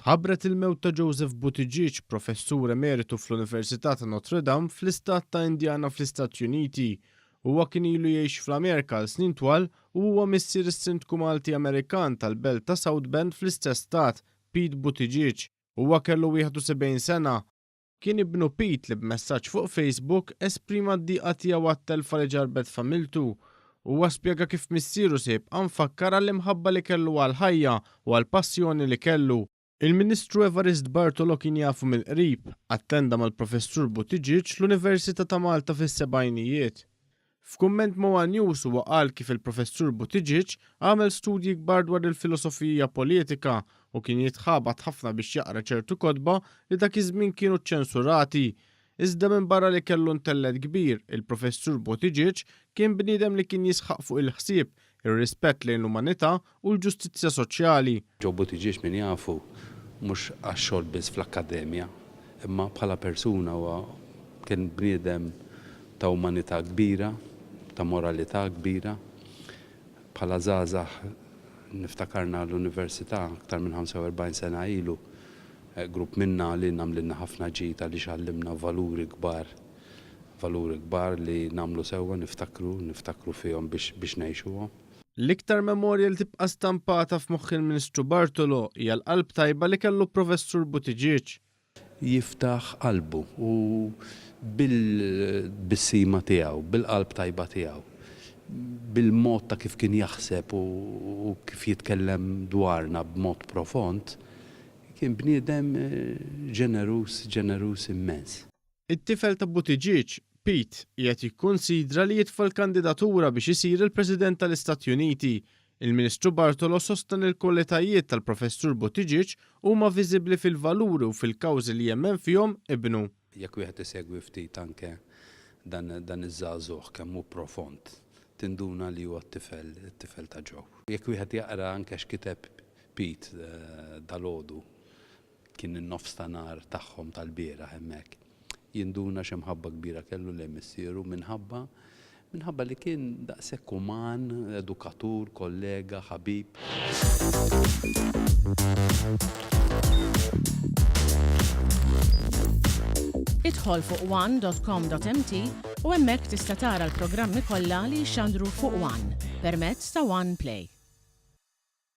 Tħabbret il-mewt ta' Joseph Buttigieg, professur emeritu fl-Università ta' Notre Dame fl-istat ta' Indiana fl-Istati Uniti. Huwa kien ilu jgħix fl-Amerika għal snin twal u huwa missier is-Sindku Malti-Amerikan tal-belt ta' South Bend fl-istess stat, Pete Buttigieg. Huwa kellu 71 sena. Kien ibnu Pete li b'messaġġ fuq Facebook esprima d-diqa tiegħu għat-telfa li ġarrbet familtu. Huwa spjega kif missieru se jibqa' mfakkar għall-imħabba li kellu għall-ħajja u għall-passjoni li kellu. Il-Ministru Evarist Bartolo kien jafu mill-qrib, attenda mal-Professur Buttigieg l-Università ta' Malta fis-sebgħinijiet. F'kumment ma' one News huwa qal kif il-Professur Buttigieg għamel studji kbar dwar il-filosofija politika u kien jitħabat ħafna biex jaqra ċertu kotba li dak iż-żmien kienu ċċensurati. Iżda minbarra li kellu intellett kbir, il-Professur Buttigieg kien bniedem li kien jisħaq fuq il-ħsieb, ir-rispett lejn l-umanità u l-ġustizzja soċjali. Joe Buttigieg min jafu mhux għax-xogħol biss fl-akkademja, imma bħala persuna huwa kien bniedem ta' umanità kbira, ta' moralità kbira. Bħala żgħażagħ niftakarna l-università aktar minn 45 sena ilu, grupp minna lilna għamlilna ħafna ġid għaliex għallimna valuri kbar, valuri kbar li nagħmlu sewwa niftakru, niftakru fihom biex biex ngħixuhom. L-iktar memorja li tibqa' stampata f'moħħ il-Ministru Bartolo hija l-qalb tajba li kellu Professur Buttigieg. Jiftaħ qalbu u bil-tbissima tiegħu, bil-qalb tajba tiegħu, bil-mod ta' kif kien jaħseb u kif jitkellem dwarna b'mod profond, kien bniedem ġeneruż, ġeneruż immens. It-tifel ta' Buttigieg, Pete, qiegħed jikkunsidra li jitfa' l-kandidatura biex isir il-President tal-Istati Uniti. Il-Ministru Bartolo sostna li l-kwalitajiet tal-Professur Buttigieg huma viżibbli fil-valuri u fil-kawżi li jemmen fihom ibnu. Jekk wieħed isegwi ftit anke dan dan iż-żagħżugħ kemm hu profond, tinduna li huwa t-tifel it-tifel ta' Joe. Jekk wieħed jaqra anke x'kiteb Pete dalgħodu, Kien in-nofs ta' nhar tagħhom tal-bieraħ hemmhekk. Jinduna x'imħabba kbira kellu lejn missieru minħabba minħabba li kien daqshekk uman, edukatur, kollega, ħabib. Idħol fuq one dot com dot mt u hemmhekk tista' tara l-programmi kollha li jixxandru fuq one permezz ta' One Play.